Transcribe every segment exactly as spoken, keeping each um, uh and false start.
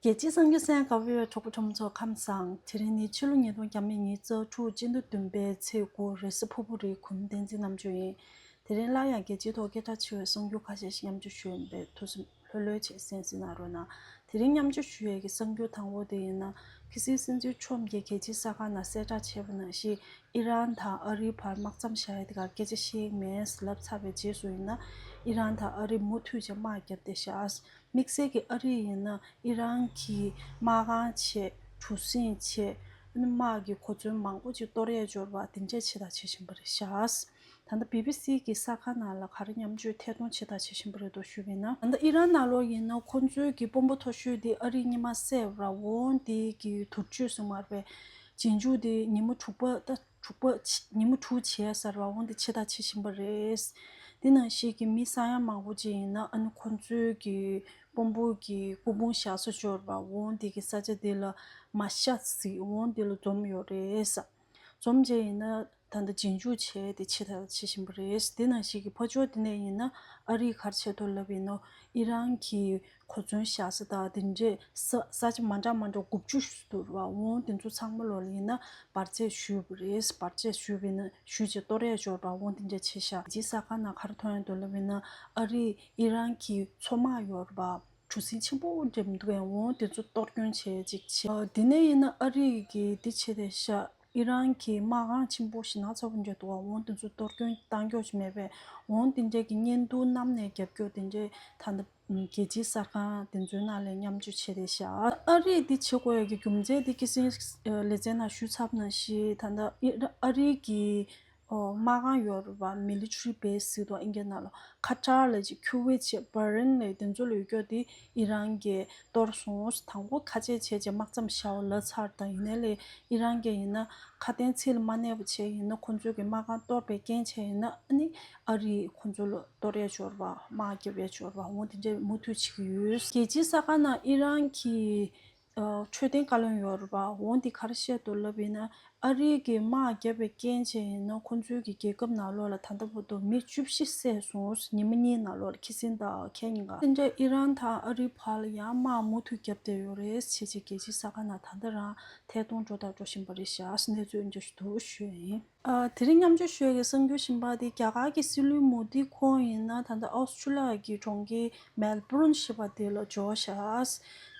རྒྱལ་སྤྱིའི་གསར་འགྱུར་གསན་དགའ་བའི་གྲོགས་པོ་ཁྲོམ་ཚོ་ཁམས་བཟང་། དེ་རིང་ནི་ཕྱི་ལོ་ཉིས་སྟོང་ཉི་ཤུ་རྩ་དྲུག་སྤྱི་ཟླ་བདུན་པའི་ཚེས་དགུ་རེས་གཟའ་ཕུར་བུ་རེད། གུང་བསྟན་འཛིན་རྣམ་དཔྱོད་ཡིན། དེ་རིང་སླར་ཡང་རྒྱལ་སྤྱིའི་ཐོག་སྐད་གྲགས་ཆེ་བའི་གསར་འགྱུར་ཁ་ཤས་ཤིག་མཉམ་སྤྱོད་ཞུ་ཡིན་པས། ཐུགས་སེམས་ལྷོད་ལྷོད་བྱས་གསན་གཟིགས་གནང་རོགས་གནང་། དེ་རིང་མཉམ་སྤྱོད་ཞུ་ཡས་ཀྱི་གསར་འགྱུར་དང་པོ་དེ་ཡིན་ན། ཁི་སིའི་སྲིད་འཛིན་ཁྲོམ་གྱིས་རྒྱལ་སྤྱིའི་གསར་ཁང་ནང་གསལ་བསྒྲགས་བྱས་པ་ནང་བཞིན། ཨི་རན་དང་ཨ་རིའི་བར་དམག་མཚམས་བཞག་ཡས་དེ་གར་སྐད་ཆ་བཤད་ཀྱི་མེད་ལབ་ཚར་བའི་རྗེས་སུ་ཡིན་ན། ཨི་རན་དང་ཨ་རི་མུ་མཐུད་བྱས་དམག་བརྒྱབ་བསྡད་ཤག་དམིགས་བསལ་གྱིས་ཨ་རི་ཡིན་ན་ཨི་རན་གྱི་དམག་ཁང་བྱས། གྲུ་གཟིངས་བྱས། དམག་གི་གོ་མཚོན་མང་པོ་ཅིག་གཏོར་ཡས་འབྱོར་བ་དེ་འདྲས་བྱེད་དང་བྱེད་བཞིན་པ་རེད་ཤག་ད་ལྟ་བི་བི་སི་གི་གསར་ཁང་ནང་ལ་ག་རེ་མཉམ་སྤྱོད་ཐད་གཏོང་བྱེད་དང་བྱེད་བཞིན་པ་རེད་འདུག་ཞུས་པ་ཡིན་ན། ད་ལྟ་ཨི་རན་ནང་ལོགས་ཡིན་ན་ཁོང་ཚོའི་གི་དཔོན་པོ་མཐོ་ཤོས་དེ་ཨ་རིའི་སྔོན་མ་བསད་པ་འོ་དེ་གི་དུར་མཆོད་ཟེར་མ་རེད་པས། རྗེས་འཇུག་དེ་ཉིན་མོ་དྲུག་པ་ད། དྲུག་པ་ཕྱི་ཉིན་མོ་དྲུག་བྱས་ཚར་བ་འོ་འདི་བྱེད་དང་བྱེད་བཞིན་པ་རེད། འདི་ནང་བཞིན་གྱི་མི་ས་ཡ་མང་པོ་ཅིག་ཡིན་ན་ཨ་ནི་ཁོང་ཚོའི་གི་དཔོན་པོ་གི་སྐུ་ཕུང་བཞག་ས་འབྱོར་བ་འོ་འདི་གི་ས་ཆ་འདི་ལ་མ་ཤ་ཟིག་འོ་འདི་ལ་འཛོམས་ཡོད་རེད། འཛོམས་བྱས་ཡིན་ན་ད་ལྟ་རྗེས་འཇུག་བྱས་ཏེ་བྱེད་དང་བྱེད་བཞིན་པ་རེད། འདི་ནང་བཞིན་གྱི་ཕར་ཕྱོགས་འདི་ནས་ཡིན་ན་ཨ་རིས་ག་རེ་བྱས་འདུག་ལབ་ཡིན་ན་ཨི་རན་གྱི་གོ་མཚོན་བཞག་ས་དང་དེ་འདྲས་ས་ས་ཆ་མ་འདྲ་མ་འདྲ་དགུ་བཅུ་ཞིག་འདུག་ར། འོང་དེ་ཚོ་ཚང་མ་ལོ་ལ་ཡིན་ན་འབར་རྫས་ཞུས་པ་རེད། འབར་རྫས་ཞུས་པ་ཡིན་ན་ཞུས་བྱས་གཏོར་ཡས་འབྱོར་བ་འོང་དེ་འདྲས་བྱས་ཤག་རྗེས་གསར་ཁང་ནང་ག་རེ་མཐོང་ཡོད་འདུག་ལབ་ཡིན་ན་ཨ་རིས་ཨི་རན་གྱི་མཚོ་དམག་ཡོད་ར་བ། གྲུ་གཟིངས་ཆེན་པོ་འགྲིམ་འདུག་ཡང་འོང་དེ་ཚོ་གཏོར་སྐྱོན་བྱས་ཅིག་བྱས། དེ་ནས་ཡིན་ན་ཨ་རིས་ཀྱི་དེ་བྱས་ཏེ་ཤག་ཨི་རན་གྱི་དམག་ཁང་ཆེན་པོ་ཞིག་ན་ཚ་པོ་འདྲ་འདུག་བ། འོང་དེ་ཚོ་གཏོར་སྐྱོན་བཏང་རྒྱུ་ཞིག་མེད་པས། འོང་དེ་འདྲས་ཀྱི་བརྙན་ཐུང་བསྣམས་ནས་རྒྱབ་སྐྱོར་དེ་འདྲས་ད་ལྟ་རྒྱལ་སྤྱིའི་གསར་ཁང་དེ་ཚོའི་ནང་ལ་མཉམ་སྤྱོད་བྱས་རེད་ཤག་ཨ་རིས་འདི་བྱེད་དགོས་ཡ་གི་རྒྱུ་མཚན་འདི་ཁ་སང་ལེ་ཚན་ནང་ཞུས་ཚར་ནང་བཞིན་ད་ལྟ་ཨི་ཨ་རིའི་གི་ཨོ་དམག་ཁང་ཡོད་རེད་བ། མི་ལི་ཊ་རི་བེ་སི་ཟེར་འདུག་ཨིན་སྐད་ནང་ལ། ཁ་ཏར་ལ་ཅིག་ཁུ་ཝེད་ཅིག་བྷ་རེན་ལ་དེ་ཚོ་ལ་ཡོད་སྐྱོ་དེ་ཨི་རན་གྱིས་གཏོར་སོང་། དང་པོ་ཁ་ཆད་བྱས་རྗེས་དམག་མཚམས་བཞག་པ་ལ་ཚར་དང་ཡིན་ནའི་ལས་ཨི་རན་གྱིས་ཡིན་ན་ཁ་དན་ཚིག་ལ་མ་གནས་པ་བྱས་ཡིན་ན་ཁོང་ཚོས་ཀྱི་དམག་ཁང་གཏོར་པའི་རྐྱེན་བྱས་ཡིན་ན་ཨ་ནི་ཨ་རིས་ཁོང་ཚོ་ལ་གཏོར་ཡས་འབྱོར་བ་དམག་རྒྱབ་ཡས་འབྱོར་བ་འོང་དེ་འདྲས་མུ་མཐུད་བྱེད་ཀྱི་ཡོད། རྒྱལ་སྤྱིའི་གསར་ཁང་ནང་ཨི་རན་གྱི་འཕྲོད་བསྟེན་བཀའ་བློན་ཡོད་རེད་པ། འོང་དེ་ག་རེ་བཤད་འདུག་ལབ་ཡིན་ན་ཨ་རིའི་གི་དམག་བརྒྱབ་པའི་རྐྱེན་བྱས་ཡིན་ན་ཁོང་ཚོའི་གི་རྒྱལ་ཁབ་ནང་ལོགས་ལ་ད་ལྟ་བར་དུ་མི་བཅུ་བཞི་བསད་སོང་། ཉི་མ་གཉིས་ནང་ལོགས་ལ་ཁ་སང་དང་ཁ་ཉིན་ག་དེ་འདྲ་ཨི་རན་དང་ཨ་རིའི་བར་ལ་ཡང་དམག་མུ་མཐུད་བརྒྱབ་བསྡད་ཡོད་རེད། བྱས་རྗེས་རྒྱལ་སྤྱིའི་གསར་ཁང་ནང་ད་ལྟ་རང་ཐད་གཏོང་འགྲོ་དང་འགྲོ་བཞིན་པ་རེད་ཤག་གནས་ཚུལ་འདི་འདྲ་ཞིག་འདུག་ཞུ་ཡ་ཡིན། ཨ། དེ་རིང་མཉམ་སྤྱོད་ཞུ་ཡས་ཀྱི་གསར་འགྱུར་གཞན་པ་དེ་རྒྱ་གར་གྱི་སྲིད་བློན་མོ་དི་ཁོང་ཡིན་ན་ད་ལྟ་ཨོ་སི་ཁྲུ་ལི་ཡ་གི་གྲོང་ཁྱེར་མེལ་བྷོ་རོན་ཞེས་པ་དེ་ལ་འབྱོར་ཤག་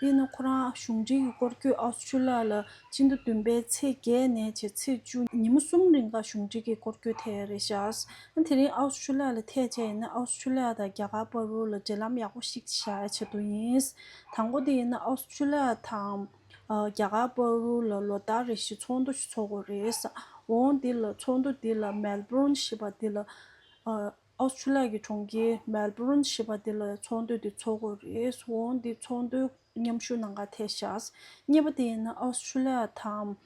དེ་ནི་ཁོ་རང་གཞུང་འབྲེལ་གྱི་སྐོར་སྐྱོད་ཨོ་སི་ཁྲུ་ལི་ཡ་ལ་སྤྱི་ཟླ་བདུན་པའི་ཚེས་བརྒྱད་ནས་བྱས་ཚེས་བཅུ་ཉི་མ་གསུམ་རིང་ག་གཞུང་འབྲེལ་གྱི་སྐོར་སྐྱོད་ཐེབས་རེད་ཤག་དེ་རིང་ཨོ་སི་ཁྲུ་ལི་ཡ་ལ་ཐེབས་བྱས་ཡིན་ན་ཨོ་སི་ཁྲུ་ལི་ཡ་དང་རྒྱ་གར་བར་དུ་ལ་འབྲེལ་ལམ་ཡག་པོ་ཞིག་བཞག་ཡ་ཆེད་དུ་ཡིན། དང་པོ་དེ་ཡིན་ན་ཨོ་སི་ཁྲུ་ལི་ཡ་དང་། ཨ། རྒྱ་གར་བར་དུ་ལ་ལོ་ལྟར་རེ་བཞིན་ཚོགས་འདུ་ཞིག་ཚོགས་དགོས་རེད། འོང་འདི་ལ་ཚོགས་འདུ་འདི་ལ་མེལ་བྷོ་རོན་ཞེས་པ་འདི་ལ། ཨ། ཨོ་སི་ཁྲུ་ལི་ཡ་གི་གྲོང་ཁྱེར་མེལ་བྷོ་རོན་ཞེས་པ་འདི་ལ་ཚོགས་འདུ་འདི་ཚོགས་དགོས་རེད། འོང་འདི་ཚོགས་འདུ་མཉམ་ཞུགས་གནང་ག་ཐད་ཤག་གཉིས་པ་དེ་ཡིན་ན་ཨོ་སི་ཁྲུ་ལི་ཡ་དང་།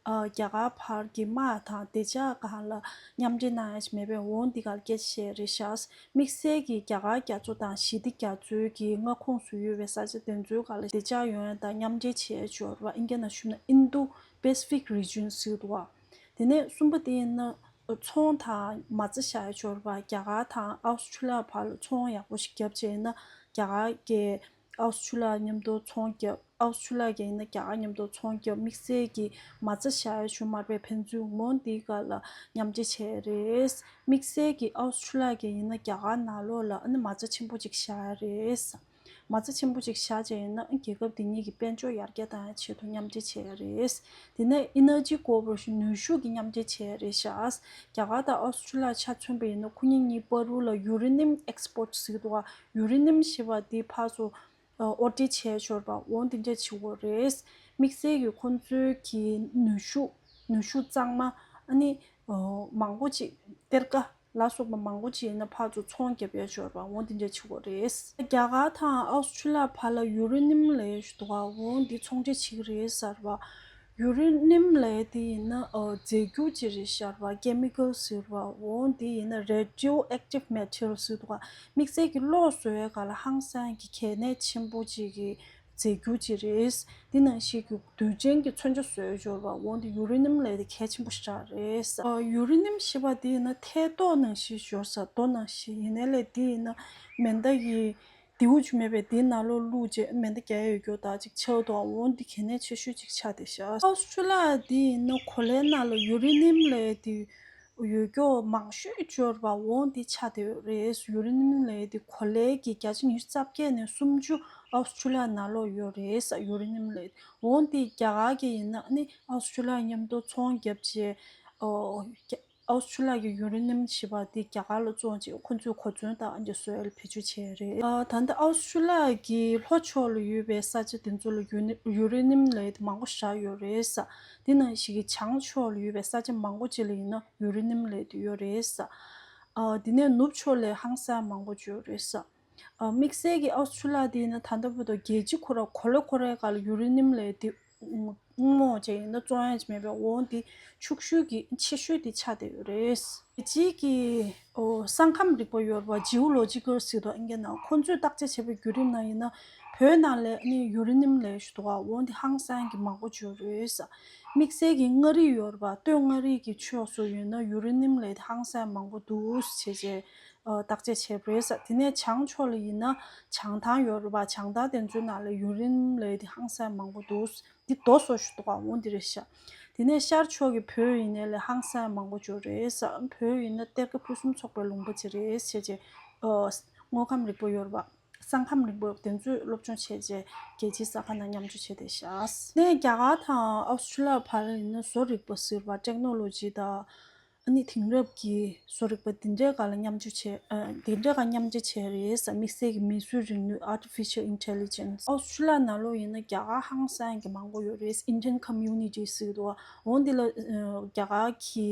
ཨ། རྒྱ་གར་བར་གྱི་དམག་དང་བདེ་འཇགས་སྒང་ལ་མཉམ་འབྲེལ་གནང་ཡ་ཞིག་མེད་པས་འོང་འདི་གར་སྐད་ཆ་བཤད་རེད་ཤག་དམིགས་བསལ་གྱིས་རྒྱ་གར་རྒྱ་མཚོ་དང་ཞི་བདེ་རྒྱ་མཚོའི་གི་མངའ་ཁོངས་སུ་ཡོད་པའི་ས་ཆ་དེ་ཚོའི་སྒང་ལ་བདེ་འཇགས་ཡོང་ཡ་དང་མཉམ་འབྲེལ་བྱེད་ཡ་འབྱོར་བ་ཨིན་སྐད་ནང་ཞུས་ན་Indo Pacific Region ཟེར་འདུག་བ། དེ་ནས་གསུམ་པ་དེ་ཡིན་ན་ཚོང་དང་མ་རྩ་བཞག་ཡ་འབྱོར་བ་རྒྱ་གར་དང་ཨོ་སི་ཁྲུ་ལི་ཡ་བར་ལ་ཚོང་ཡག་པོ་ཞིག་བརྒྱབ་བྱས་ན་རྒྱ་གར་གྱི་ཨོ་སི་ཁྲུ་ལི་ཡ་མཉམ་དུ་ཚོང་བརྒྱབ། ཨོ་སི་ཁྲུ་ལི་ཡ་གིས་ཡིན་ན་རྒྱ་གར་མཉམ་དུ་ཚོང་བརྒྱབ། དམིགས་བསལ་གྱི་མ་རྩ་བཞག་ཡ་ཞུ་མར་པའི་ཕན་ཚུན་ངོ་འདིའི་སྒང་ལ་མཉམ་འབྲེལ་བྱས་རེད། དམིགས་བསལ་གྱི་ཨོ་སི་ཁྲུ་ལི་ཡ་གིས་ཡིན་ན་རྒྱ་གར་ནང་ལོགས་ལ་ཨ་ནི་མ་རྩ་ཆེན་པོ་ཅིག་བཞག་ཡ་རེད། མ་རྩ་ཆེན་པོ་ཅིག་བཞག་བྱས་ཡིན་ན་རྒྱལ་ཁབ་འདི་གཉིས་ཀྱི་དཔལ་འབྱོར་ཡར་རྒྱས་གཏང་ཡ་ཆེད་དུ་མཉམ་འབྲེལ་བྱས་ཡ་རེད། དེ་ནས་Energy Cooperation ནུས་ཤུགས་ཀྱི་མཉམ་འབྲེལ་བྱས་ཡ་རེད་ཤག་རྒྱ་གར་དང་ཨོ་སི་ཁྲུ་ལི་ཡ་ཆ་མཚོན་པ་ཡིན་ན་ཁོ་གཉིས་གཉིས་བར་དུ་ལ་ཡུ་རེ་ནིམ་ཨེག་སི་པོར་ཊི་ཟེར་གྱི་འདུག་བ། ཡུ་རེ་ནིམ་ཞེས་པ་འདི་ཕར་ཚུར་ཨ། དབོར་འདྲེན་བྱས་ཡོད་པ་འོ་འདི་འདྲ་བྱེད་དགོས་རེད། དམིགས་བསལ་གྱི་ཁོང་ཚོའི་གི་ནུས་ཤུགས་ནུས་ཤུགས་གཙང་མ་ཨ་ནི་ཨ། མང་པོ་ཅིག་གཏེར་ཁ་ལ་སོགས་པ་མང་པོ་ཅིག་ཡིན་ན་ཕར་ཚུར་ཚོང་རྒྱབ་ཡ་ཡོད་པ་འོ་འདི་འདྲ་བྱེད་དགོས་རེད། རྒྱ་གར་དང་ཨོ་སི་ཁྲུ་ལི་ཡ་བར་ལ་ཡུ་རེ་ནིམ་ལབ་ཡ་ཞིག་འདུག་ག་འོ་འདི་ཚོང་འབྲེལ་བྱེད་ཀྱི་རེད་ཟེར་བ། ཡུ་རེ་ནིམ་ལབ་ཡ་དེ་ཡིན་ན་ཨ། རྫས་འགྱུར་ཅིག་རེད་ཟེར་བ། ཀེ་མི་ཀལ་ཟེར་བ། འོ་འདི་ཡིན་ན་རེ་ཌི་ཡོ་ཨེག་ཊིབ་མེ་ཊལ་ཟེར་འདུག་ག་དམིགས་བསལ་གྱི་གློག་བཟོ་ཡའི་སྒང་ལ་ཧང་སང་གི་གལ་གནད་ཆེན་པོ་ཅིག་གི་རྫས་འགྱུར་ཅིག་རེད། འདི་ནང་བཞིན་གྱི་དུས་ཆེན་གྱི་མཚོན་ཆ་བཟོ་ཡ་འབྱོར་བ་འོ་འདི་ཡུ་རེ་ནིམ་ལབ་ཡ་དེ་གལ་ཆེན་པོ་ཞེ་དྲག་རེད། ཨ། ཡུ་རེ་ནིམ་ཞེས་པ་འདི་ཡིན་ན་ཐལ་རྡོ་ནང་བཞིན་ཞོར་ས་རྡོ་ནང་བཞིན་ཡིན་ནའི་ལས་འདི་ཡིན་ན་མེ་མདའ་ཡི་ མདེའུ་ཅིག་མེད་པས་དེའི་ནང་ལོགས་བླུགས་རྗེས་མེ་མདའ་རྒྱག་ཡས་ཡོད་རྒྱུ་དག་ཅིག་ཆགས་འདུག་འོ་འདི་གལ་གནད་ཆེ་ཤོས་ཅིག་ཆགས་བསྡད་ཤག་ཨོ་སི་ཁྲུ་ལི་ཡ་འདི་ཡིན་ན་གོ་ལའི་ནང་ལ་ཡུ་རེ་ནི་ཡམ་ལབ་ཡས་དེ་ཡོད་རྒྱུ་མང་ཤོས་ཅིག་ཡོད་རེད་པ། འོ་འདི་ཆགས་བསྡད་ཡོད་རེད། ཡུ་རེ་ནི་ཡམ་ལབ་ཡས་དེ་གོ་ལའི་གི་བརྒྱ་ཆ་ཉི་ཤུ་རྩ་བརྒྱད་ནས་སུམ་ཅུ་ཨོ་སི་ཁྲུ་ལི་ཡ་ནང་ལོགས་ཡོད་རེད་ས། ཡུ་རེ་ནི་ཡམ་ལབ་ཡས་འོ་འདི་རྒྱ་གར་གྱི་ཡིན་ན་ནི་ཨོ་སི་ཁྲུ་ལི་ཡ་མཉམ་དུ་ཚོང་བརྒྱབ་བྱས། ཨོ་རྒྱ་ཨོ་སི་ཁྲུ་ལི་ཡ་གི་ཡུ་རེ་ནི་ཡམ་ཞེས་པ་འདི་རྒྱ་གར་ལ་བཙོང་བྱས་ཁོ་ཚོས་གོ་མཚོན་དང་ཨ་འདྲ་བཟོས་བེད་སྤྱོད་བྱས་རེད། ཨ་ད་ལྟ་ཨོ་སི་ཁྲུ་ལི་ཡ་གི་ལྷོ་ཕྱོགས་ལ་ཡོད་པའི་ས་ཆ་དེ་ཚོ་ལ་ཡུ་ནི་ཡུ་རེ་ནི་ཡམ་ལབ་ཡས་དེ་མང་པོ་བཞག་ཡོད་རེད་ས། དེ་ནང་བཞིན་གྱི་བྱང་ཕྱོགས་ལ་ཡོད་པའི་ས་ཆ་མང་པོ་ཅིག་ལ་ཡིན་ན་ཡུ་རེ་ནི་ཡམ་ལབ་ཡས་དེ་ཡོད་རེད་ས། ཨ་དེ་ནས་ནུབ་ཕྱོགས་ལ་ཧང་སང་མང་པོ་ཅིག་ཡོད་རེད་ས། ཨ་དམིགས་བསལ་གྱི་ཨོ་སི་ཁྲུ་ལི་ཡ་དེ་ཡིན་ན་ད་ལྟ་བར་དུ་རྒྱལ་སྤྱི་ཁོ་ར་གོ་ལ་ཁོ་རའི་སྒང་ལ་ཡུ་རེ་ནི་ཡམ་ལབ་ཡས་དེ་སྔོན་མ་ཅིག་ཡིན་ན་བཙོང་ཡ་ཅིག་མེད་པས། འོ་འདི་ཕྱུག་ཤོས་ཀྱི་ཆེ་ཤོས་དེ་ཆགས་བསྡད་ཡོད་རེད། རྒྱལ་སྤྱིའི་གི་ཨོ་ས་ཁམས་རིག་པ་ཡོད་རེད་པ། ཇི་ཨོ་ལོ་ཇི་ཀལ་ཟེར་དུས་ཨིན་སྐད་ནང་། ཁོང་ཚོས་བརྟག་དཔྱད་བྱས་པའི་བརྒྱུད་རིམ་ནང་ཡིན་ན་བོད་ནང་ལ་ནི་ཡུ་རེ་ནི་ཡམ་ལབ་ཡས་ཞིག་འདུག་ག་འོ་འདི་ཧང་སང་གི་མང་པོ་ཅིག་ཡོད་རེད་ས། དམིགས་བསལ་གྱི་མངའ་རིས་ཡོད་རེད་པ། སྟོད་མངའ་རིས་ཀྱི་ཕྱོགས་སུ་ཡོད་ན་ཡུ་རེ་ནི་ཡམ་ལབ་ཡས་དེ་ཧང་སང་མང་པོ་འདུག་ཟེར་བྱས། ཨ་བརྟག་དཔྱད་བྱས་པ་རེད་ས། དེ་ནས་བྱང་ཕྱོགས་ལ་ཡིན་ན་བྱང་ཐང་ཡོད་རེད་པ། བྱང་ཐང་དེ་ཚོའི་ནང་ལ་ཡུ་རེ་ནི་ཡམ་ལབ་ཡས་དེ་ཧང་སང་མང་པོ་འདུག་འདི་རྡོ་བཟོ་ཞིག་འདུག་ག་འོ་འདི་རེད་ཤག་དེ་ནས་ཤར་ཕྱོགས་ཀྱི་བོད་ཡིན་ནའི་ལས་ཧང་སང་མང་པོ་ཅིག་ཡོད་རེད་ས། བོད་ཡིན་ན་གཏེར་ཁ་ཕུན་སུམ་ཚོགས་པའི་ལུང་པ་ཅིག་རེད་ཟེར་བྱས། ཨ་དངོས་ཁམས་རིག་པ་ཡོད་རེད་པ། ས་ཁམས་རིག་པ་དེ་ཚོས་སློབ་སྦྱོང་བྱས་རྗེས་རྒྱལ་སྤྱིའི་ས་ཁ་ནང་མཉམ་སྤྱོད་བྱས་བསྡད་ཤག་ནས་རྒྱ་གར་དང་ཨོ་སི་ཁྲུ་ལི་ཡ་བར་ཡིན་ན་བཟོ་རིག་པ་ཟེར་བ། ཊེག་ནོ་ལོ་ཇི་དང་། ཨ་ནི་དེང་རབས་ཀྱི་བཟོ་རིག་པ་འདི་འདྲའི་སྒང་ལ་མཉམ་སྤྱོད་བྱས། ཨ་འདི་འདྲའི་སྒང་མཉམ་སྤྱོད་བྱས་རེད་ས། དམིགས་བསལ་གྱི་མིས་བཟོས་རིག་ནུས། Artificial Intelligence། ཨོ་སི་ཁྲུ་ལི་ཡ་ནང་ལོགས་ཡིན་ན་རྒྱ་གར་ཧང་སང་གི་མང་པོ་ཡོད་རེད། Indian Community ཟེར་གྱི་འདུག་འོ་འདི་ལ་ཨ་རྒྱ་གར་གྱི་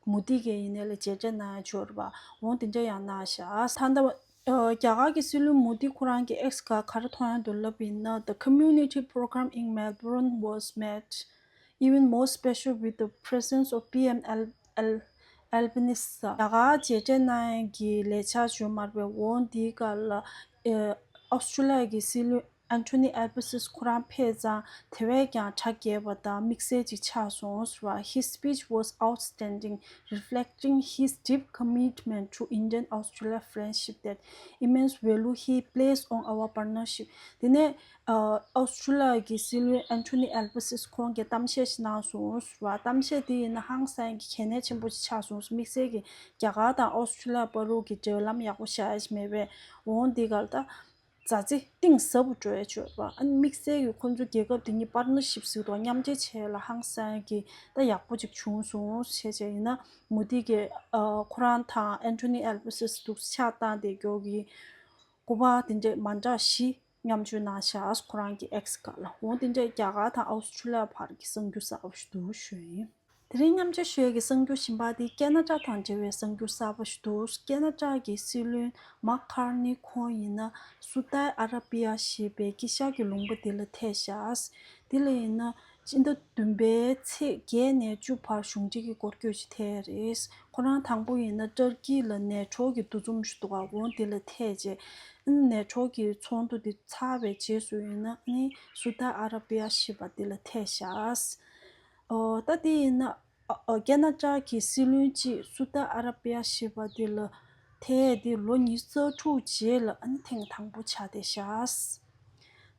མུ་ཏིག་གིས་ཡིན་ནའི་ལས་མཇལ་འཕྲད་གནང་ཡ་ཅིག་ཡོད་རེད་པ། འོ་དེ་འདྲ་ཡང་གནང་ཤག་ད་ལྟ་ཨ་རྒྱ་གར་གྱི་སྲིད་བློན་མུ་ཏི་ཁོ་རང་གི་X་སྒང་ག་རེ་མཐོང་ཡ་འདུག་ལབ་ཡིན་ན། The community program in Melbourne was made even more special with the presence of P M Al- Al- Albanese། རྒྱ་གར་མཇལ་འཕྲད་གནང་ཡ་གི་ལས་འཆར་ཅིག་ཡོད་མ་རེད་པས། འོ་འདིའི་སྒང་ལ་ཨ་ཨོ་སི་ཁྲུ་ལི་ཡ་གི་སྲིད་བློན་Anthony Albanese་ཁོ་རང་ཕེབས་ཙང་དེ་བས་ཀྱང་གྲ་རྒྱས་པ་དང་དམིགས་བསལ་ཅིག་ཆགས་སོང་ཟེར་བ། His speech was outstanding, reflecting his deep commitment to Indian-Australia friendship that immense value he places on our partnership. དེ་ནས་ཨ་ཨོ་སི་ཁྲུ་ལི་ཡ་གི་སྲིད་བློན་Anthony Albanese་ཁོང་གིས་གཏམ་བཤད་ཞིག་གནང་སོང་ཟེར་བ། གཏམ་བཤད་དེ་ཡིན་ན་ཧང་སང་གི་གལ་གནད་ཆེན་པོ་ཅིག་ཆགས་སོང་། དམིགས་བསལ་གྱི་རྒྱ་གར་དང་ཨོ་སི་ཁྲུ་ལི་ཡ་བར་དུ་གི་འབྲེལ་ལམ་ཡག་པོ་བཞག་ཡ་ཞིག་མེད་པས། འོ་འདི་སྒང་ལ་ད་མཛའ་བརྩེ་གཏིང་ཟབ་པོ་འགྲོ་ཡ་ཅིག་ཡོད་པ། ཨ་ནི་དམིགས་བསལ་གྱི་ཁོང་ཚོ་རྒྱལ་ཁབ་དེ་གཉིས་པར་ཊ་ནར་ཤིབ་ཟེར་དུས་མཉམ་འབྲེལ་བྱས་ལ་ཧང་སང་གི་ད་ཡག་པོ་ཅིག་བྱུང་སོང་ཟེར་བྱས། ཡིན་ན་མུ་ཏིག་གིས་ཨ་ཁོ་རང་དང་Anthony Albanese་འདུག་ཕྱག་བཏང་བསྡད་རྒྱུ་གི་སྐུ་པར་དེ་འདྲས་མ་འདྲ་བཞི་མཉམ་སྤྱོད་གནང་ཤག་ཁོ་རང་གི་X་སྒང་ལ། འོ་དེ་འདྲས་རྒྱ་གར་དང་ཨོ་སི་ཁྲུ་ལི་ཡ་བར་གྱི་གསར་འགྱུར་གསར་པ་ཞིག་འདུག་ཞུ་ཡ་ཡིན། དེ་རིང་མཉམ་སྤྱོད་ཞུ་ཡས་ཀྱི་གསར་འགྱུར་གཞན་པ་དེ་ཁེ་ན་ཌ་དང་འབྲེལ་བའི་གསར་འགྱུར་གསར་པ་ཞིག་འདུག་ཁེ་ན་ཌ་གི་སྲིད་བློན་མཱག་ཁར་ནི་ཁོང་ཡིན་ན་སུ་ཏཱི་ཨ་ར་པི་ཡ་ཞེས་པའི་དཀྱིལ་ཤར་གྱི་ལུང་པ་དེ་ལ་ཐེ་བཞག་དེ་ལ་ཡིན་ན་སྤྱི་ཟླ་བདུན་པའི་ཚེས་བརྒྱད་ནས་བཅུ་བར་གཞུང་འབྲེལ་གྱི་སྐོར་སྐྱོད་ཅིག་ཐེ་རེད། ཁོ་རང་དང་པོ་ཡིན་ན་ཏུར་ཀི་ལ་ནེ་ཊོ་གི་འདུ་འཛོམས་ཞིག་འདུག་ག་འོ་དེ་ལ་ཐེ་རྗེས་ནེ་ཊོ་གི་ཚོགས་འདུ་དེ་ཚར་བའི་རྗེས་སུ་ཡིན་ན་ནི་སུ་ཏཱི་ཨ་ར་པི་ཡ་ཞེས་པ་དེ་ལ་ཐེ་བཞག་ཨོ་ད་དེ་ཡིན་ན་ཨ་ཨ་ཁེ་ན་ཌ་གི་སྲིད་བློན་གཅིག་སུ་ཏཱི་ཨ་ར་པི་ཡ་ཞེས་པ་དེ་ལ་ཐེ་དེ་ལོ་ཉི་ཤུ་རྩ་དྲུག་རྗེས་ལ་ཨ་ནི་ཐེངས་དང་པོ་ཆགས་བསྡད་ཤག་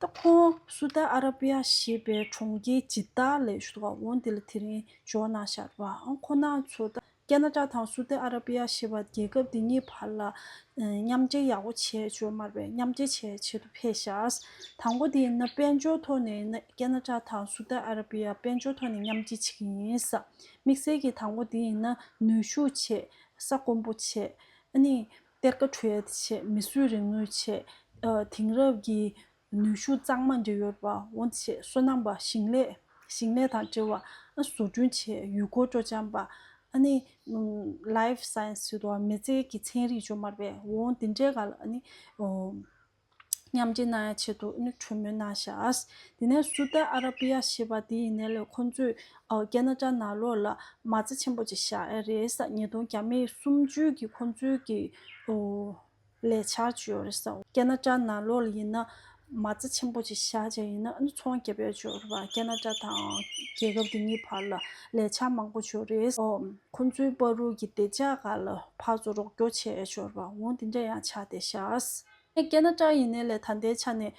ད་ཁོང་སུ་ཏཱི་ཨ་ར་པི་ཡ་ཞེས་པའི་གྲོང་ཁྱེར་ཇི་ཏཱ་ལ་ཞུ་བ་འོ་དེ་ལ་དེ་རིང་འབྱོར་གནང་ཤག་པ། ཨ་ཁོང་རྣམ་ཚོ་ད་ཁེ་ན་ཌ་དང་སུ་ཏཱི་ཨ་ར་པི་ཡ་ཞེས་པ་རྒྱལ་ཁབ་དེ་གཉིས་བར་ལ་ཨ་མཉམ་འབྲེལ་ཡག་པོ་བྱས་ཡོད་མ་རེད་པས། མཉམ་འབྲེལ་བྱེད་ཆེད་དུ་ཕེབས་ཤག་དང་པོ་དེ་ཡིན་ན་དཔལ་འབྱོར་ཐོག་ནས་ཡིན་ན་ཁེ་ན་ཌ་དང་སུ་ཏཱི་ཨ་ར་པི་ཡ་དཔལ་འབྱོར་ཐོག་ནས་མཉམ་འབྲེལ་བྱེད་ཀྱི་ཡིན་ས། དམིགས་བསལ་གྱི་དང་པོ་དེ་ཡིན་ན་ནུས་ཤུགས་ཆེད། ས་དཀོན་པོ་ཆེད། ཨ་ནི་གཏེར་ཁ་འཕྲོད་ཡ་ཆེད། མིས་བཟོས་རིག་ནུས་ཆེད། ཨ་དེང་རབས་ཀྱི་ནུས་ཤུགས་གཙང་མ་འདྲ་ཡོད་པ་འོ་དེ་ཆེད། སོ་ནམ་པ་ཞིང་ལས། ཞིང་ལས་དང་འབྲེལ་བ། ཨ་བཟོ་སྐྲུན་བྱེད། ཡུལ་སྐོར་སྤྲོ་འཆམ་པ། ཨ་ནི་ལའིཕ་སའེན་སི་ཟེར་དུས་མི་ཚེ་གི་ཚན་རིག་ཡོད་མ་རེད་པས། འོ་དེ་འདྲའི་སྒང་ལ་ཨ་ནི་ཨོ་མཉམ་འབྲེལ་གནང་ཡ་ཆེད་དུ་ཨ་ནི་གྲོས་མོལ་གནང་ཤག་དེ་ནས་སུ་ཏཱི་ཨ་ར་པི་ཡ་ཞེས་པ་དེ་ཡིན་ནའི་ལས་ཁོང་ཚོས་ཨོ་ཁེ་ན་ཌ་ནང་ལོགས་ལ་མ་རྩ་ཆེན་པོ་ཅིག་བཞག་ཡ་རེད་ས། ཉིས་སྟོང་བརྒྱ་མེད་སུམ་ཅུ་གི་ཁོང་ཚོའི་གི་ཨོ་ལས་འཆར་ཅིག་ཡོད་རེད་ས། ཁེ་ན་ཌ་ནང་ལོགས་ལ་ཡིན་ན་མ་རྩ་ཆེན་པོ་ཅིག་བཞག་བྱས་ཡིན་ན་ཨ་ནི་ཚོང་རྒྱབ་ཡ་ཅིག་ཡོད་རེད་པ། ཁེ་ན་ཌ་དང་རྒྱལ་ཁབ་དེ་གཉིས་བར་ལ་ལས་འཆར་མང་པོ་ཅིག་ཡོད་རེད། ཨོ་ཁོང་ཚོའི་བར་དུ་གི་བདེ་འཇགས་སྒང་ལ་ཕར་ཚུར་རོགས་སྐྱོར་བྱས་ཡ་ཅིག་ཡོད་རེད་པ། འོ་དེ་འདྲ་ཡང་ཆགས་བསྡད་ཤག་ཁེ་ན་ཌ་ཡིན་ནའི་ལས་ད་ལྟའི་ཆ་ནས་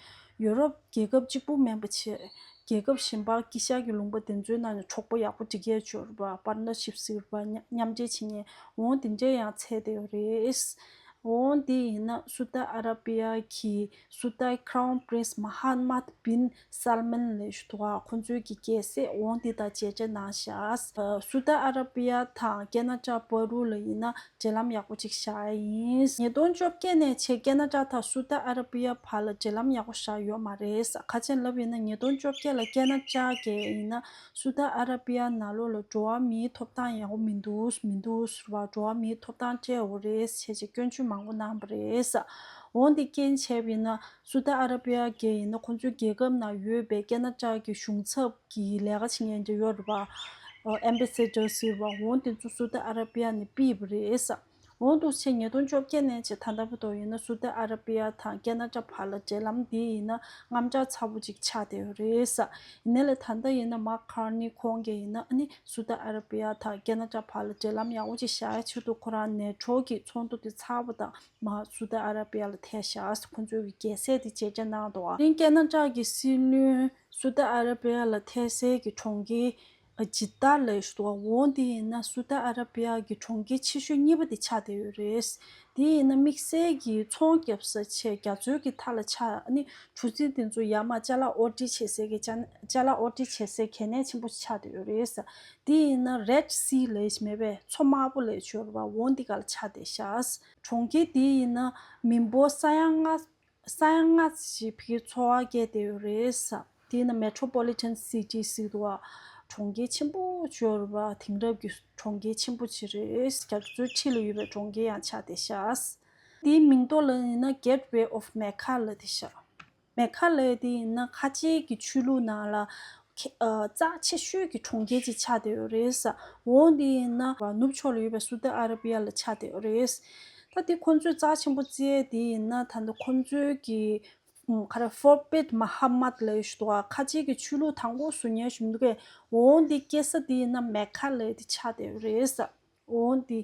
ཡུ་རོབ་རྒྱལ་ཁབ་གཅིག་པུ་མིན་པ་བྱས། རྒྱལ་ཁབ་གཞན་པ་དཀྱིལ་ཤར་གྱི་ལུང་པ་དེ་ཚོའི་ནང་ནས་གྲོགས་པོ་ཡག་པོ་སྒྲིག་ཡས་བྱོས་ར་བ། པར་ནར་ཤིབ་ཟེར་བ། མཉམ་མཉམ་འབྲེལ་བྱེད་མཁན་འོང་དེ་འདྲས་ཡང་འཚོལ་བསྡད་ཡོད་རེད། འོང་དེ་ཡིན་ན་སུ་ཏ་ཨ་ར་པི་ཡ་གི་སུ་ཏ་Crown Prince Mohammed bin Salman ལབ་ཞུ་དུ་བ། ཁོང་ཚོའི་གི་རྒྱལ་སྲས་འོང་དེ་དང་མཇལ་འཕྲད་གནང་ཤག་སུ་ཏ་ཨ་ར་པི་ཡ་དང་ཁེ་ན་ཌ་བར་དུ་ལ་ཡིན་ན་འབྲེལ་ལམ་ཡག་པོ་ཅིག་བཞག་ཡིན། ཉིས་སྟོང་བཅོ་བརྒྱད་ནས་བྱས་ཁེ་ན་ཌ་དང་སུ་ཏ་ཨ་ར་པི་ཡ་བར་ལ་འབྲེལ་ལམ་ཡག་པོ་བཞག་ཡོད་མ་རེད། ཁ་ཆེན་ལབ་ཡིན་ན་ཉིས་སྟོང་བཅོ་བརྒྱད་ལ་ཁེ་ན་ཌ་གི་ཡིན་ན་སུ་ཏ་ཨ་ར་པི་ཡ་ནང་ལོགས་ལ་འགྲོ་བ་མིའི་ཐོབ་ཐང་ཡག་པོ་མི་འདུག་མི་འདུག་ཟེར་བ། འགྲོ་བ་མིའི་ཐོབ་ཐང་སྤྲད་འོ་རེད་ཟེར་བྱས་སྐྱོན་བརྗོད་མང་པོ་གནང་བ་རེད། འོང་དེ་རྐྱེན་བྱས་པ་ཡིན་ན་སུ་ཏ་ཨ་ར་པི་ཡ་གི་ཡིན་ན་ཁོང་ཚོའི་རྒྱལ་ཁབ་ནང་ཡོད་པའི་ཁེ་ན་ཌ་གི་གཞུང་ཚབ་གི་ལས་ཀ་བྱེད་མཁན་ཅིག་ཡོད་རེད་པ། ཨེམ་བྷེ་སེ་ཌར་ཟེར་བ། འོང་དེ་ཚོ་སུ་ཏ་ཨ་ར་པི་ཡ་ནས་ཕུད་པ་རེད། འོང་འདུག་ཆེ་ཉིས་སྟོང་བཅོ་བརྒྱད་ནས་བྱས་ད་ལྟ་བར་དུ་ཡིན་ན་སུ་ཏ་ཨ་ར་པི་ཡ་དང་ཁེ་ན་ཌ་བར་ལ་འབྲེལ་ལམ་འདི་ཡིན་ན་དངངས་སྐྲག་ཚ་པོ་ཅིག་ཆགས་བསྡད་ཡོད་རེད། ཡིན་ནའི་ལས་ད་ལྟ་ཡིན་ན་མཱག་ཁར་ནི་ཁོང་གིས་ཡིན་ན་ཨ་ནི་སུ་ཏ་ཨ་ར་པི་ཡ་དང་ཁེ་ན་ཌ་བར་ལ་འབྲེལ་ལམ་ཡག་པོ་ཅིག་བཞག་ཡ་ཆེད་དུ་ཁོ་རང་ནེ་ཊོ་གི་ཚོགས་འདུ་དེ་ཚར་བ་དང་མ་སུ་ཏ་ཨ་ར་པི་ཡ་ལ་ཐད་ཤག་ཁོང་ཚོའི་གི་རྒྱལ་སྲས་དེ་མཇལ་འཕྲད་གནང་འདུག་དེ་རིང་ཁེ་ན་ཌ་གི་སྲིད་བློན་སུ་ཏ་ཨ་ར་པི་ཡ་ལ་ཐད་སའི་གི་གྲོང་ཁྱེར་ཇི་ཏཱ་ལབ་ཞུ་དུས་འོང་དེ་ཡིན་ན་སུ་ཏ་ཨ་ར་པི་ཡ་གི་གྲོང་ཁྱེར་ཆེ་ཤོས་གཉིས་པ་དེ་ཆགས་བསྡད་ཡོད་རེད། དེ་ཡིན་ན་དམིགས་བསལ་གྱི་ཚོང་རྒྱབ་ས་བྱས་རྒྱ་མཚོའི་གི་མཐའ་ལ་ཆགས། ཨ་ནི་གྲུ་གཟིངས་དེ་ཚོ་ཡར་མར་ཅ་ལག་ཨོར་ཌར་བྱེད་སའི་གི་ཅ་ཅ་ལག་ཨོར་ཌར་བྱེད་སའི་གལ་གནད་ཆེན་པོ་ཆགས་བསྡད་ཡོད་རེད། དེ་ཡིན་ན་Red Sea ལབ་ཞིག་མེད་པས་མཚོ་དམར་པོ་ལབ་ཡོད་རེད་པ། འོང་དེ་ག་ལ་ཆགས་བསྡད་ཤག་གྲོང་ཁྱེར་དེ་ཡིན་ན་མི་འབོར་ས་ཡ་ལྔ་ས་ཡ་ལྔ་ཞིག་ཕ་གིར་འཚོ་བ་སྐྱེལ་བསྡད་ཡོད་རེད། དེ་ཡིན་ན་Metropolitan City ཟེར་འདུག་བ། གྲོང་ཁྱེར་ཆེན་པོ་ཅིག་ཡོད་རེད་པ། དེང་རབས་ཀྱི་གྲོང་ཁྱེར་ཆེན་པོ་ཅིག་རེད། རྒྱ་མཚོའི་འཁྲིས་ལ་ཡོད་པའི་གྲོང་ཁྱེར་ཡང་ཆགས་བསྡད་ཤག་དེའི་མིང་ཐོག་ལ་ཡིན་ན་Gateway of Mecca ལབ་བསྡད་ཤག་མེ་ཁ་ལབ་དེ་ཡིན་ན་ཁ་ཆེའི་གི་ཆོས་ལུགས་ནང་ལ་ཁེ་ཨ་རྩ་ཆེ་ཤོས་ཀྱི་གྲོང་ཁྱེར་ཅིག་ཆགས་བསྡད་ཡོད་རེད། འོང་དེ་ཡིན་ན་ནུབ་ཕྱོགས་ལ་ཡོད་པའི་སུ་ཏི་ཨ་ར་པི་ཡ་ལ་ཆགས་བསྡད་ཡོད་རེད། ད་དེ་ཁོང་ཚོས་རྩ་ཆེན་པོ་བརྩི་ཡས་དེ་ཡིན་ན་ད་ལྟ་ཁོང་ཚོའི་གི་ཨམ་ག་རེ་Prophet Muhammad ལབ་ཡོད་ཞུ་དོ། ཁ་ཆེའི་གི་ཆོས་ལུགས་དང་པོ་བཟོ་མཁན་ཞིག་མི་འདུག་གས། འོང་དེ་སྐྱེ་ས་དེ་ཡིན་ན་མེ་ཁ་ལབ་དེ་ཆགས་བསྡད་ཡོད་རེད། འོ་འདི་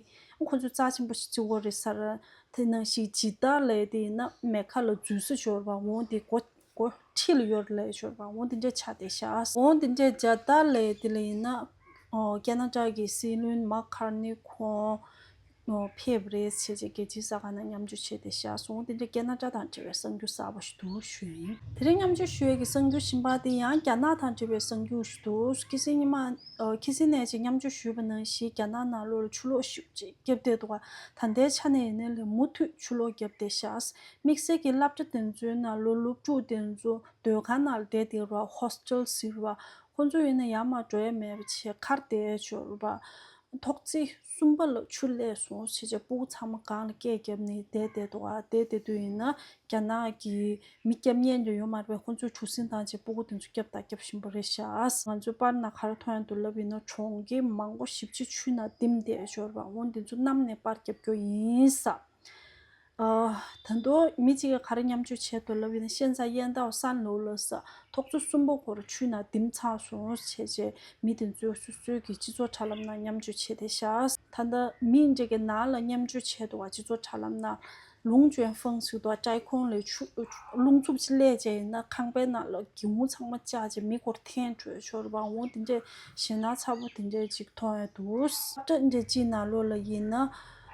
ཁོ་ཚོ་རྩ་ཆེན་པོ་ཞིག་བརྩི་གི་རེད་ཟེར། དེ་ནང་བཞིན་ཇི་ཏཱ་ལབ་དེ་ཡིན་ན་མེ་ཁ་ལ་འཛུལ་ས་ཡོད་རེད་པ། འོ་འདི་སྒོ་སྒོ་འཁྲིས་ལ་ཡོད་རེད་ལབ་ཡོད་རེད་པ། འོ་འདི་འདྲས་ཆགས་བསྡད་ཤག་འོ་འདི་འདྲས་ཇ་ཏཱ་ལབ་དེ་ལ་ཡིན་ན་ཨོ་ཁེ་ན་ཌ་གི་སྲིད་བློན་མཱག་ཁར་ནི་ཁོང་ཨོ་ཕེབས་རེད་ཟེར་བྱས་རྒྱལ་སྤྱིའི་གསར་ཁང་ནང་མཉམ་སྤྱོད་བྱས་བསྡད་ཤག་འོ་འདི་འདྲས་ཁེ་ན་ཌ་དང་འབྲེལ་བའི་གསར་འགྱུར་གསར་པ་ཞིག་འདུག་ཞུ་ཡིན། དེ་རིང་མཉམ་སྤྱོད་ཞུ་ཡས་ཀྱི་གསར་འགྱུར་གཞན་པ་དེ་ཡང་རྒྱ་ནག་དང་འབྲེལ་བའི་གསར་འགྱུར་ཞིག་འདུག་ཁ་སང་ཉི་མ། ཨ་ཁ་སང་ནས་ཅིག་མཉམ་སྤྱོད་ཞུས་པ་ནང་བཞིན་རྒྱ་ནག་ནང་ལོགས་ལ་ཆུ་ལོག་ཤུགས་ཆེ་བརྒྱབ་བསྡད་འདུག་ག་ད་ལྟའི་ཆ་ནས་ཡིན་ན་ལས་མུ་མཐུད་ཆུ་ལོག་བརྒྱབ་བསྡད་ཤག་དམིགས་བསལ་གྱི་སློབ་གྲྭ་དེ་ཚོའི་ནང་ལོགས་སློབ་ཕྲུག་དེ་ཚོ་སྡོད་ཁང་ནང་ལ་བསྡད་བསྡད་ར། ཧོ་སི་ཊལ་ཟེར་བ། ཁོང་ཚོ་ཡིན་ན་ཡར་མར་འགྲོ་ཡ་མེད་པ་བྱས་ཁར་བསྡད་ཡ་ཅིག་ཡོད་རེད་པ། ཐོག་བརྩེགས་གསུམ་པ་ལ་ཆུ་སླེབས་སོང་བྱས་བྱས་སྤུ་གུ་ཚང་མ་སྒང་ལ་སྐད་བརྒྱབ་ནས་བསྡད་བསྡད་འདུག་ག་བསྡད་བསྡད་དུས་ཡིན་ན། རྒྱ་ནག་གི་མི་སྐྱོབ་མཁན་དེ་ཡོད་མ་རེད་པས། ཁོང་ཚོས་གྲུ་གཟིངས་དང་བཅས་སྤུ་གུ་དེ་ཚོ་སྐྱོབ་དང་སྐྱོབ་བཞིན་པ་རེད་ཤག་ང་ཚོའི་པར་ནང་ག་རེ་མཐོང་ཡ་འདུག་ལབ་ཡིན་ན་གྲོང་ཁྱེར་མང་པོ་ཞེ་པོ་ཅིག་ཆུ་ནང་ལྡིང་བསྡད་ཡོད་རེད་པ། འོ་འདི་ཚོ་གནམ་ནས་པར་རྒྱབ་རྒྱུ་ཡིན་ས། ཨ་ད་དུང་མི་གཅིག་གིས་ག་རེ་མཉམ་སྤྱོད་བྱས་འདུག་ལབ་ཡིན་ན་ཤན་ཙ་ཡན་ཏའོ་སན་ལོ་ལ་ས་ཐོག་ཚོ་གསུམ་པ་སྐོར་ཆུ་ནང་ལྡིང་ཚར་སོང་བྱས་བྱས་མི་དེ་ཚོས་སོ་སོའི་གི་སྤྱི་ཚོགས་དྲ་ལམ་ནང་མཉམ་སྤྱོད་བྱས་བསྡད་ཤག་ད་ལྟ་མི་འདྲ་གི་ནང་ལ་མཉམ་སྤྱོད་བྱས་འདུག་ག་སྤྱི་ཚོགས་དྲ་ལམ་ནང་། ལུང་ཅུན་ཧྥང་ཟེར་དུས་ཀྲའི་ཁུང་ལ་ཆུ་རླུང་འཚུབ་ཅིག་སླེབས་བྱས་ཡིན་ན་ཁང་པའི་ནང་ལ་སྒེའུ་ཁུང་ཚང་མ་བཅག་བྱས་མི་སྐོར་འཐེན་འགྲོ་ཡ་ཅིག་ཡོད་རེད་པ། འོ་དེ་འདྲས་ཞེད་སྣང་ཚ་པོ་དེ་འདྲས་ཅིག་མཐོང་ཡ་འདུག་སློབ་གྲྭ་འདྲ་ཅིག་ནང་ལོགས་ལ་ཡིན་ན་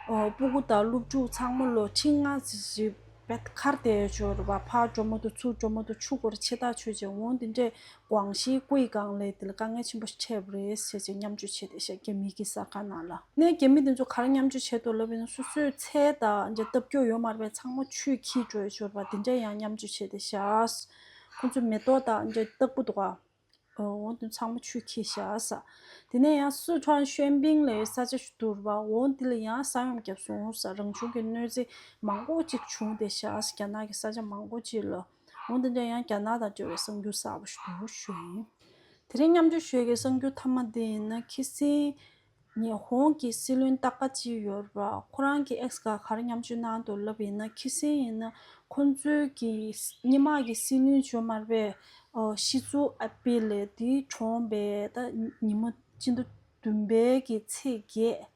ཨོ་སྤུ་གུ་དང་སློབ་ཕྲུག་ཚང་མ་ལོ་ཁྲི་ལྔ་ཙམ་ཞིག་བེད་ཁར་བསྡད་ཡ་ཅིག་ཡོད་རེད་པ། ཕར་འགྲོ་མ་ཐུབ་ཚུར་འགྲོ་མ་ཐུབ་ཆུ་སྐོར་ཆེ་ཐག་ཆོད་བྱས། འོ་དེ་འདྲས་ཀུའེ་ཞི་ཀུའེ་ཀང་ལབ་དེ་ལ་དཀའ་ངལ་ཆེན་པོ་ཞིག་འཕྲད་པ་རེད་ཟེར་བྱས་མཉམ་སྤྱོད་བྱས་བསྡད་ཤག་རྒྱ་མི་གི་གསར་ཁང་ནང་ལ། ནས་རྒྱ་མི་དེ་ཚོ་ག་རེ་མཉམ་སྤྱོད་བྱས་འདུག་ལབ་ཡིན་ན་སོ་སོའི་ཚལ་དང་འདྲ་བཏབ་རྒྱུ་ཡོད་མ་རེད་པས། ཚང་མ་ཆུས་འཁྱེར་འགྲོ་ཡ་ཅིག་ཡོད་རེད་པ། དེ་འདྲ་ཡང་མཉམ་སྤྱོད་བྱས་བསྡད་ཤག་ཁོང་ཚོ་མེ་ཏོག་དང་འདྲ་བཏབ་ཀྱི་འདུག་ག་འོ་དེ་ཚང་མ་ཆུས་འཁྱེར་ཤག་ས། དེ་ནས་ཡང་སི་ཁྲོན་ཤོན་པིང་ལབ་ཡའི་ས་ཆ་ཞིག་འདུག་ར་བ། འོ་འདི་ལ་ཡང་ས་ཡོམ་བརྒྱབ་སོང་ས། རང་བྱུང་གི་གནོད་འཚེ་མང་པོ་ཅིག་བྱུང་བསྡད་ཤག་ས། རྒྱ་ནག་གི་ས་ཆ་མང་པོ་ཅིག་ལ། འོ་འདི་འདྲ་ཡང་རྒྱ་ནག་དང་འབྲེལ་བའི་གསར་འགྱུར་གསར་པ་ཞིག་འདུག་ཞུ་ཡིན། དེ་རིང་མཉམ་སྤྱོད་ཞུ་ཡ་གི་གསར་འགྱུར་མཐའ་མ་འདི་ཡིན་ན་ཁ་སང་ཉི་ཧོང་གི་སྲིད་བློན་ཏག་ཀ་ཅི་ཡོད་ར་བ། ཁོ་རང་གི་ཨེགས་ག་ག་རེ་མཉམ་སྤྱོད་གནང་འདུག་ལབ་ཡིན་ན་ཁ་སང་ཡིན་ན་ཁོང་ཚོའི་གི་སྔོན་མ་གི་སྲིད་བློན་ཅིག་ཡོད་མ་རེད་པས། ཨོ་ཤི་ཛུ་ཨ་བེ་ལབ་དེ་གྲོངས་པའི་ད་ཉི་མ་སྤྱི་ཟླ་བདུན་པའི་གི་ཚེས་བརྒྱད།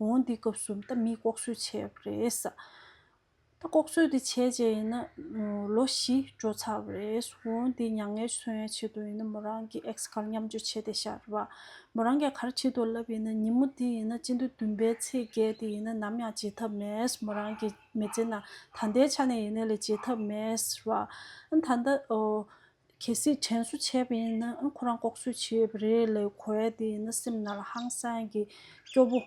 འོ་འདི་སྐབས་སུ་ད་མི་ལྐོག་གསོད་བྱས་པ་རེད་ས། ད་ལྐོག་གསོད་དེ་བྱས་རྗེས་ཡིན་ན་ལོ་བཞི་འགྲོ་ཚར་བ་རེད། འོ་དེ་མྱ་ངན་མཚོན་ཡའི་ཆེད་དུ་ཡིན་ན་མོ་རང་གི་ཨེག་སི་ག་ལ་མཉམ་སྤྱོད་བྱས་བསྡད་ཤག་རེད་པ། མོ་རང་གིས་ག་རེ་བྱེད་འདུག་ལབ་ཡིན་ན། ཉིན་མོ་དེ་ཡིན་ན་སྤྱི་ཟླ་བདུན་པའི་ཚེས་བརྒྱད་དེ་ཡིན་ན་ནམ་ཡང་བརྗེད་ཐབས་མེད། མོ་རང་གི་མི་ཚེ་ནང་ད་ལྟའི་ཆ་ནས་ཡིན་ན་ལས་བརྗེད་ཐབས་མེད་རེད་པ། ཨ་ད་ལྟ་ཨོ་གལ་སྲིད་དྲན་གསོ་བྱས་པ་ཡིན་ན། ཨ་ཁོ་རང་ལྐོག་གསོད་བྱས་པ་རེད་ལབ་གོ་ཡ་དེ་ཡིན་ན་སེམས་ནང་ལ་ཧང་སང་གི་སྐྱོ་པོ།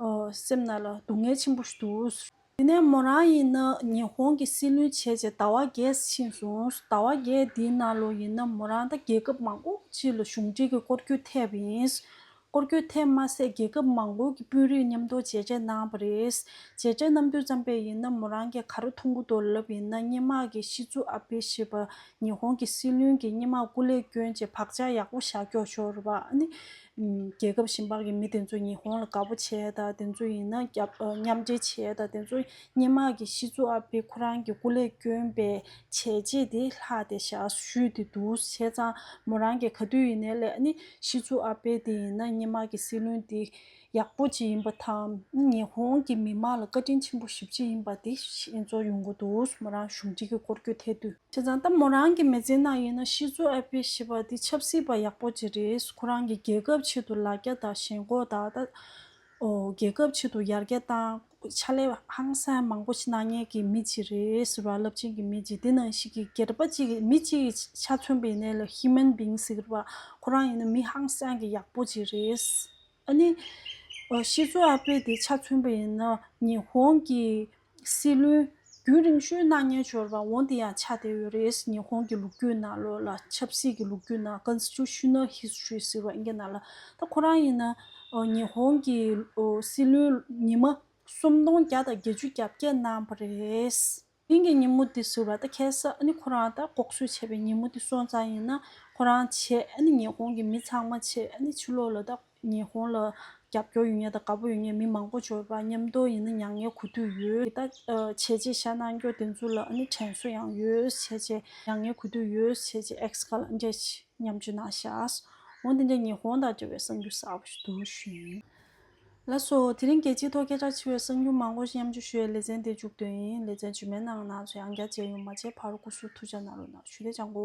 ཨོ་སེམས་ནང་ལ་སྡུག་བསྔལ་ཆེན་པོ་ཞིག་འདུག་དེ་ནས་མོ་རང་ཡིན་ན་ཉི་ཧོང་གི་སྲིད་བློན་བྱས་རྗེས་ཟླ་བ་བརྒྱད་ཕྱིན་སོང་། ཟླ་བ་བརྒྱད་འདིའི་ནང་ལོགས་ཡིན་ན་མོ་རང་ད་རྒྱལ་ཁབ་མང་པོ་ཅིག་ལ་གཞུང་འབྲེལ་གྱི་སྐོར་སྐྱོད་ཐེབས་པ་ཡིན། སྐོར་སྐྱོད་ཐེབས་མ་ཟད་རྒྱལ་ཁབ་མང་པོ་གི་དཔོན་རིགས་མཉམ་དུ་མཇལ་འཕྲད་གནང་བ་རེད། མཇལ་འཕྲད་གནང་དུས་ཙམ་པས་ཡིན་ན་མོ་རང་གིས་ག་རེ་མཐོང་གི་འདུག་ལབ་ཡིན་ན། སྔོན་མ་གི་ཤི་ཛུ་ཨ་བྷེ་ཞེས་པ་ཉི་ཧོང་གི་སྲིད་བློན་གྱིས་སྔོན་མ་སྐུ་ལས་བསྐྱོན་རྗེས་བག་ཆགས་ཡག་པོ་བཞག་ཀྱོག་ཤོར་བ། ཨ་ནི་རྒྱལ་ཁབ་གཞན་པ་གི་མི་དེ་ཚོ་ཉི་ཧོང་ལ་དགའ་པོ་བྱས་དང་། དེ་ཚོ་ཡིན་ན་རྒྱབ་མཉམ་འབྲེལ་བྱས་དང་། དེ་ཚོ་སྔོན་མ་གི་ཤི་ཛུ་ཨ་བྷེ་ཁོ་རང་གི་སྐུ་ལས་བསྐྱོན་པའི་བྱས་རྗེས་དེ་ལྷག་བསྡད་ཤག་ཞུས་ཏེ་འདུག་བྱས་ཙང་མོ་རང་གིས་ག་དུས་ཡིན་ནའི་ལས་ཨ་ནི་ཤི་ཛུ་ཨ་བྷེ་དེ་ཡིན་ན་སྔོན་མ་གི་སྲིད་བློན་དེ་ཡག་པོ་ཅིག་ཡིན་པ་དང་། ཉི་ཧོང་གི་མི་མང་ལ་བཀའ་དྲིན་ཆེན་པོ་ཞེ་པོ་ཅིག་ཡིན་པ་དེ་ཤེས་ཚོར་ཡོང་གི་འདུག་མོ་རང་གཞུང་འབྲེལ་གྱི་སྐོར་སྐྱོད་ཐེབས་དུས། བྱས་ཙང་ད་མོ་རང་གི་མི་ཚེ་ནང་ཡིན་ན་ཤི་ཛུ་ཨ་བྷེ་ཞེས་པ་དེ་ཆབ་སྲིད་པ་ཡག་པོ་ཅིག་རེད། ཁོ་རང་གི་རྒྱལ་ཁབ་ཆེད་དུ་ལ་རྒྱ་དང་ཞེན་ཁོག་དང་། ད་ཨོ་རྒྱལ་ཁབ་ཆེད་དུ་ཡར་རྒྱས་བཏང་། ཕྱག་ལས་ཧང་སང་མང་པོ་ཞིག་གནང་མཁན་གྱི་མི་ཅིག་རེད་ཟེར་བ། རླབས་ཆེན་གྱི་མི་ཅིག་དེ་ནང་བཞིན་གྱི་སྒེར་པ་ཅིག་གི་མི་ཅིག་གི་ཆ་མཚོན་པ་ཡིན་ནའི་ལ་ཧིའུ་མན་བིང་ཟེར་བ། ཁོ་རང་ཡིན་ན་མི་ཧང་སང་གི་ཡག་པོ་ཅིག་རེད། ཨ་ནི་ཨོ་ཤི་ཛུ་ཨ་བྷེ་དེ་ཆ་མཚོན་པ་ཡིན་ན་ཉི་ཧོང་གི་སྲིད་བློན་རྒྱུན་རིང་ཤོས་གནང་མཁན་ཅིག་ཡོད་རེད་པ། འོ་དེ་ཡང་ཆགས་བསྡད་ཡོད་རེད། ཉི་ཧོང་གི་ལོ་རྒྱུས་ནང་ལོགས་ལ། ཆབ་སྲིད་ཀྱི་ལོ་རྒྱུས་ནང་། Constitutional History ཟེར་བ་ཨིན་སྐད་ནང་ལ། ད་ཁོ་རང་ཡིན་ན་ཨོ་ཉི་ཧོང་གི་ཨོ་སྲིད་བློན་ཉི་མ་སུམ་སྟོང་བརྒྱ་དང་བརྒྱད་ཅུ་གྱ་བརྒྱད་གནང་བ་རེད། དེ་རིང་གི་ཉིན་མོ་འདི་ཟེར་བ་ད་ཁ་སང་ཨ་ནི་ཁོ་རང་ད་ལྐོག་གསོད་བྱས་པའི་ཉིན་མོ་འདི་སོང་ཙང་ཡིན་ན། ཁོ་རང་བྱས། ཨ་ནི་ཉི་ཧོང་གི་མི་ཚང་མ་བྱས། ཨ་ནི་ཕྱི་ལོགས་ལ་ད་ཉི་ཧོང་ལ་རྒྱབ་སྐྱོར་ཡོད་མཁན་དང་དགའ་པོ་ཡོད་མཁན་མི་མང་པོ་ཅིག་ཡོད་པ། མཉམ་དུ་ཡིན་ན་མྱ་ངན་གུས་འདུད་ཡོད། ད་ཨ་བྱས་རྗེས་བཞག་གནང་རྒྱུ་དེ་ཚོ་ལ་ཨ་ནི་དྲན་གསོ་ཡང་ཡོད་བྱས་རྗེས། མྱ་ངན་གུས་འདུད་ཡོད་བྱས་རྗེས་ཨེག་སི་ག་ལ་འདྲ་ཞིག་མཉམ་སྤྱོད་གནང་ཤག་འོ་འདི་འདྲ་ཉི་ཧོང་དང་འབྲེལ་བའི་གསར་འགྱུར་གསར་པ་ཞིག་འདུག་ཞུ་ཡིན། ལགས་སོ། དེ་རིང་རྒྱལ་སྤྱིའི་ཐོག་སྐད་གྲགས་ཆེ་བའི་གསར་འགྱུར་མང་པོ་ཞིག་མཉམ་སྤྱོད་ཞུ་བའི་ལེ་ཚན་དེ་མཇུག་བསྡུས་ཡིན། ལེ་ཚན་རྗེས་མའི་ནང་ང་ང་ཚོ་ཡང་བསྐྱར་མཇལ་ཡོང་། མ་མཇལ་བར་སྐུ་གཟུགས་ཐུགས་ཅག་གནང་རོགས་གནང་ཞུ། དེ་ཅང་གོ།